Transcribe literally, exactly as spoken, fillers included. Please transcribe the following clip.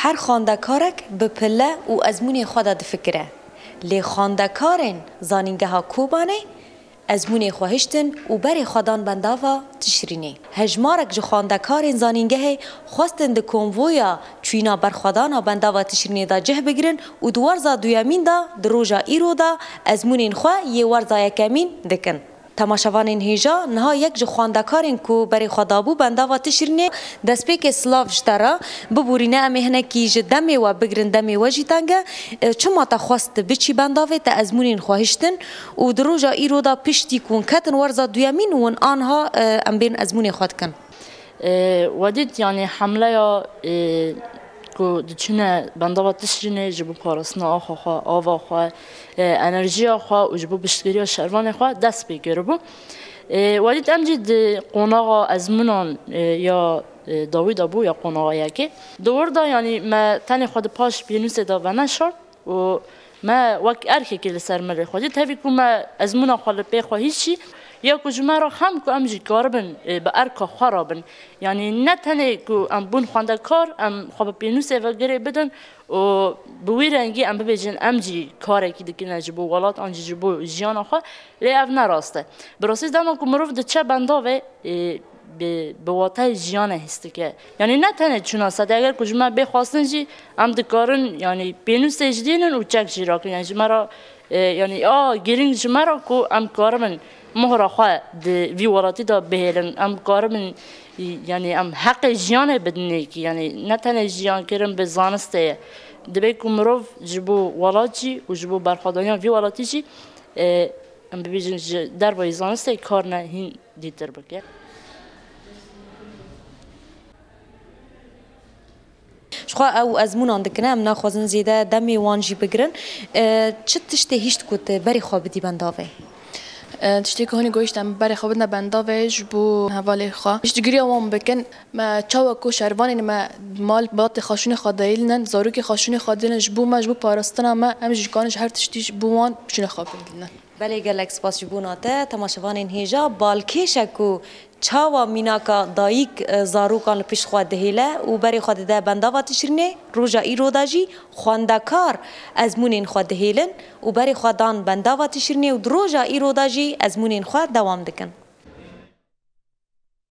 Her xwendekarek bi pile û ezmûnên xwe de difikire. Lê xwendekarên Zanîngeha Kobanê ezmûnên xwe hiştin û berê xwe dan bendava Tişrînê. Hejmarek ji xwendekarên zanîngehê xwestin di konvoya çûyîna berxwedana bendava Tişrînê de cih bigirin û di werza duyemîn de di roja îro de ezmûnên xwe yê werza yekemîn dikin. Temaşevanên hêja, niha yek ji xwendekarên ku berê xwe dabû bendava Tişrînê. Destpêkê silav ji te re. Biborîne em ê hinekî ji demê we bigrin, demê we jî teng e. E, çima te xwest biçî bendavê, te ezmûnên xwe hiştin û di roja îro de piştî ku hûn ketin werza duyemîn, hûn aniha, e, em bên ezmûnê xwe dikin? E, we dît, yanî hemleya, e, ku diçûne bendava Tişrînê ji bo parastina axa xwe, ava xwe, e, enerjiya xwe û ji bo piştgiriya şervanê xwe dest pê kiribû. E, we dît em jî di qonaxa ezmûnan, e, ya, e, dawî de bû ya qonaxa yekê. Di wir de, yanî me tenê xwe di paş pênûsê de veneşart û me wek erkekê li ser me lê xwe dît. Tevî ku me ezmûna xwe li pê xwe hişî, ya ku ji me re xem ku em jî karibin, e, bi erka xwe re bin. Yanî ne tenê ku em bûn xwendekar, em xwe bi pênûsê ve girê bidin û bi wî rengî em bibêjin, em jî karekî dikine ji bo welat an jî ji bo jiyana xwe. Lê ev ne rast e. Bi rastî dema ku mirov diçe bendavê, e, bi, bi wateyê jiyanê hîs dike. Yanî ne tenê çûna sedê, eger ku ji me bê xwestin jî, em dikarin, yanî pênûsê jî dînin û çek jî rakin. Yanî ji me re, e, yanî a girîng ji me re ku em karibin mohra xwe di vî welatî de bihêlin. Em karibin, yanî em heqê jiyanê bidin yekî. Yanî ne tenê jiyan kirin bi zanistê ye. Dibê ku mirov ji bo welat jî û ji bo berxwedaniya vî welatî jî, e, em bibêjin ji dervayî zanistê karine hîn dîtir bike. Ji xwe ew ezmûnan dikine, em naxwazin zêde demê wan jî bigirin. E, çi tiştê hîşt ku tu berê xwe bidî bendavê? E, tiştê ku hûnî goşt em berê xwe bidine bendavê ji bo hevalê xwe. Piştgiriya wan bikin. Me çawa ku şervanên me mal batê xaşûnê xwe dihêlinin, zarokê xaşûnê xwe dihêlin ji bo me, ji bo parastina me, em jî karin ji her tiştî ji bo wan pişûnê xwe bihêlinin. Belê, gelek spas ji bona te. Temaşevanên hêja, balkêş e ku çawa mînaka dayik, e, zarokan li pişt xwe dihêle û berê xwe dide bendava Tişrînê, roja îro de jî xwendekar ezmûnên xwe dihêlin û berê xwe dan bendava Tişrînê û di roja îro de jî ezmûnên xwe dewam dikin.